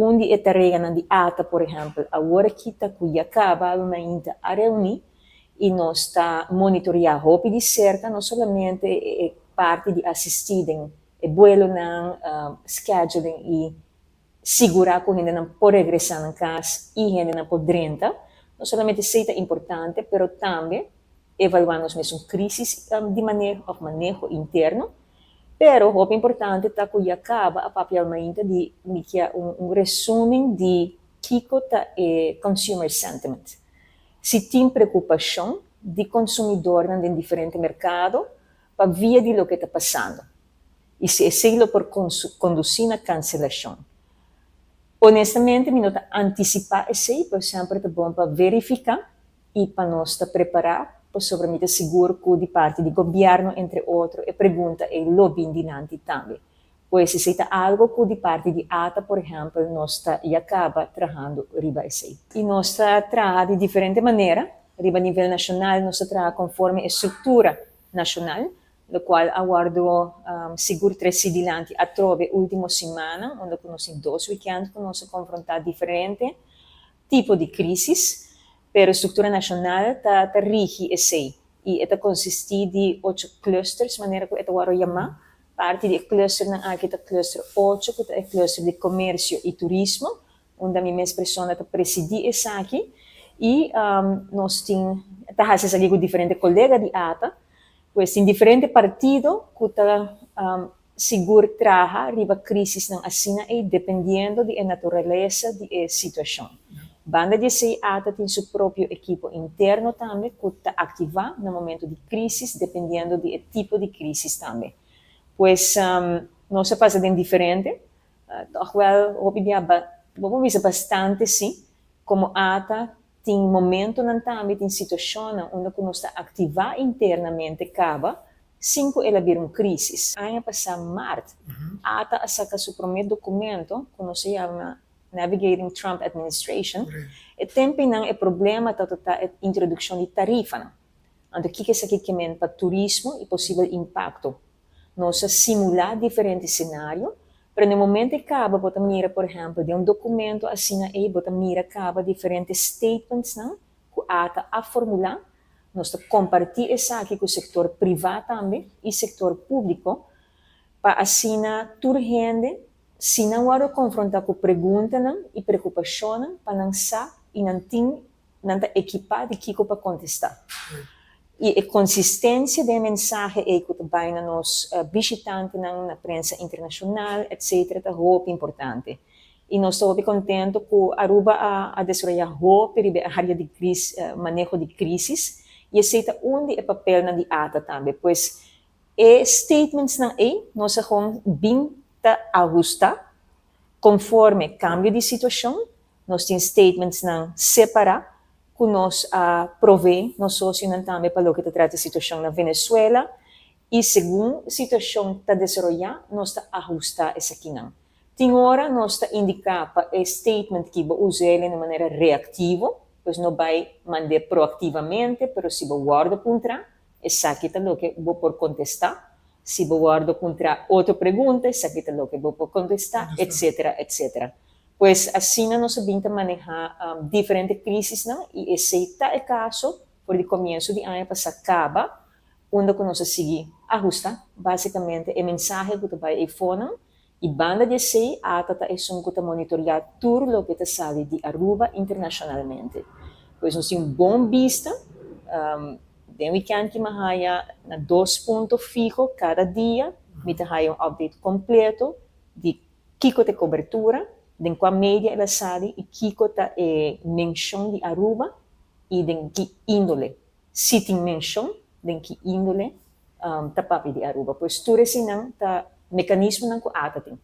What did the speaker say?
Un di e tareanan di ATA, por ehèmpel, awor aki ta ku ya kaba mainta a reuní i nos ta monitoreá hopi di serka, no solamente e parti di asistí den e buelonan, scheduling i sigurá ku hendenan por regresá nan kas i hendenan por drenta. No solamente esei ta importante, pero tambe evaluá nos mesun krísis di maneho òf maneho interno. Pero hopi importante ta ku ya kaba a papia mainta di mi kia un resúmen di kiko ta e consumer sentiment. Si tin preokupashon di konsumidornan den diferente merkado pa via di loke ta pasando i si esei lo por kondusí na kanselashon. Honestamente mi no ta antisipá esei, pero semper ta bon pa verifiká i pa nos ta prepará pasobra mi ta sigur ku di parti di gobièrnu entre otro e pregunta ei lo bin dilanti tambe. Pues esei ta algu ku di parti di ata por ehèmpel nos ta ya kaba trahando riba esei. I nos ta traha di diferente manera, riba nivel nashonal nos ta traha konforme e struktura nashonal, lokual a wòrdu sigur tresí dilanti atrobe último simannan unda ku nos tin dos wikènt ku nos a konfrontá diferente tipo di krísis, pero struktura nashonal ta ta rigi esei i e ta konsistí di ocho clusters manera ku e ta wòrdu yamá. Parti di e clusternan aki ta cluster ocho ku ta e cluster di komersio i turismo, unda mi mes persona ta presidí esaki i nos tin ta hasi esaki ku diferente kolega di ata, pues tin diferente partido ku ta sigur traha riba krisisnan asina ei dependiendo di e naturalesa di e situashon. Banda di esei ata tin su propio ekipo interno tambe ku ta aktivá na momento di krisis dependiendo di e tipo di krisis tambe. Pues nos a pasa den diferente, tòg wèl hopi bia bo por bisa bastante si, komo ata tin momentonan tambe tin situashonnan unda ku nos ta aktivá internamente kaba sin ku el a bira un krisis. Aña pasá mart ata a saka su promé dokumento ku nos a yama Navigating Trump Administration. E tempinan e problema tabata ta e introdukshon di tarifanan. Anto kiko esaki ke men pa turismo i posibel impakto? Nos a simulá diferente senario, pero na e momento e kaba bo ta mira por ehèmpel den un dokumento asina ei bo ta mira kaba diferente statementsnan ku ata a formulá. Nos ta kompartí esaki ku sektor privá tambe i sektor públiko pa asina tur hende si nan wòrdu konfrontá ku preguntanan i preokupashonnan pa nan sa i nan tin nan ta ekipá di kiko pa kontestá. I e konsistensia den e mensahe ei ku ta bai na nos bishitantenan, na prensa internashonal, etsetera ta hopi importante. I nos ta hopi kontentu ku Aruba a a desaroyá hopi riba e área di kris maneho di krísis i esei ta un di e papelnan di ata tambe. Pues e statementsnan ei nos a gewoon bin ta ahustá konforme kambio di situashon. Nos tin statementsnan separá ku nos a proveé nos sosionan tambe pa loke ta trata e situashon na Venezuela i segun situashon ta desaroyá nos ta ahustá esakinan. Tin ora nos ta indiká pa e statement ki bo us'é den un manera reaktivo, pues no bai mand'é proaktivamente, pero si bo wòrdu puntrá, esaki ta loke bo por kontestá. Si bo wòrdu puntrá otro pregunta, esaki ta loke bo por kontestá, etsetera, etsetera. Pues asina nos a bin ta manehá diferente krisisnan i esei ta e kaso for di komienso di aña pasá kaba unda ku nos a sigui ahustá básikamente e mensahe ku ta bai eifonan i banda di esei ata ta esun ku ta monitoriá tur loke ta sali di Aruba internashonalmente. Pues nos tin un bon bista den wikènt ki mi a haya na dos punto fiho kada dia mi ta haya un update kompleto di Kiko ta e kobertura, den kua media el a sali i kiko ta e menshon di Aruba i den ki índole, si tin menshon, den ki índole ta papia di Aruba. Pues tur eseinan ta mekanismonan ku ata tin.